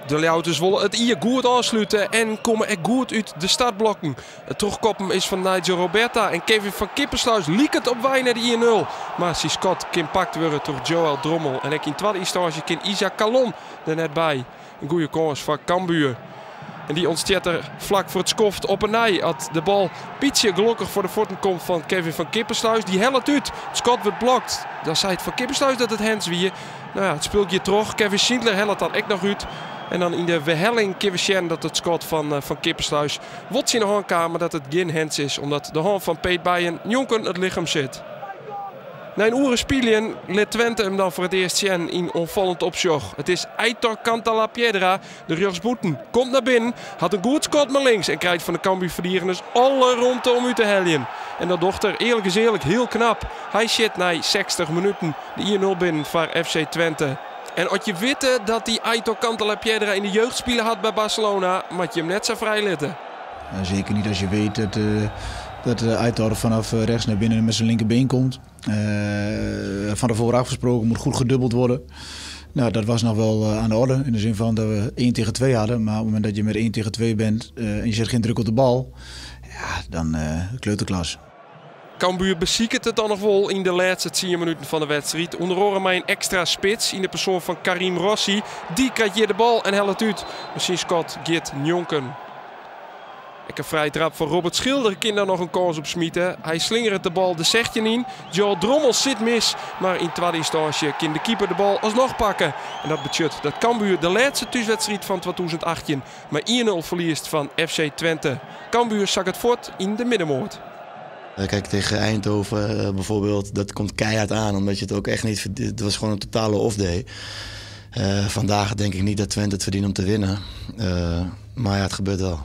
De Ljouwerters wolle it jier goed ôfslute en komme ek goed út de startblokken. It trochkoppen is fan Nigel Robertha en Kevin van Kippersluis liket op wei nei de 1-0. Mar syn skot kin pakt wurde troch Joël Drommel en ek yn twadde ynstânsje kin Isaac Kallon der net by. In goede kâns foar Cambuur. En dy ûntstiet der flak foar it skoft op 'e nij as de bal bytsje gelokkich foar de fuotten komt fan Kevin van Kippersluis. Dy hellet út. It skot wurdt blokt. Dan seit Van Kippersluis dat it hands wie. No ja, it spul giet troch. Kevin Schindler hellet dan ek noch út. En dan yn de werhelling kinne we sjen dat it skot fan eh, Van Kippersluis wol tsjin de hân kaam, mar dat it gjin hands is, omdat de hân fan Peet Bijen njonken it lichem sit. Nei in oere spyljen lit Twente him dan foar it earst sjen yn oanfallend opsjoch. It is Aitor Cantalapiedra, de rjochtsbûten, komt nei binnen, hat in goed skot mei links en krijt fan de Cambuur-ferdigeners alle romte om út te heljen. En dat docht er earlik is earlik hiel knap. Hy sjit nei 60 minuten de 1-0 binnen foar FC Twente. En as je witte dat dy Aitor Cantalapiedra yn de jeugd spile hat by Barcelona, moat je him net sa frij litte. Zeker niet als je weet dat, dat Aitor vanaf rechts naar binnen met zijn linkerbeen komt. Van tevoren afgesproken, moet goed gedubbeld worden. Nou, dat was nog wel aan de orde. In de zin van dat we 1 tegen 2 hadden. Maar op het moment dat je met 1 tegen 2 bent en je zet geen druk op de bal, ja, dan kleuterklas. Cambuur besiket it dan noch wol yn de lêste 10 minuten fan de wedstriid. Ûnder oare mei in ekstra spits yn de persoan fan Karim Rossi. Dy krijt hjir de bal en hellet út. Mar syn skot giet njonken. Ek in frije trap fan Robbert Schilder kin dan noch in kâns opsmite. Hy slingeret de bal de 16 yn. Joël Drommel sit mis, mar yn twadde ynstânsje kin de keeper de bal alsnoch pakke. En dat betsjut dat Cambuur de lêste thúswedstriid fan 2018 mei 1-0 ferliest fan FC Twente. Cambuur sakket fuort yn de middenmoat. Kijk, tegen Eindhoven bijvoorbeeld, dat komt keihard aan, omdat je het ook echt niet verdient. Het was gewoon een totale off-day. Vandaag denk ik niet dat Twente het verdient om te winnen. Maar ja, het gebeurt wel.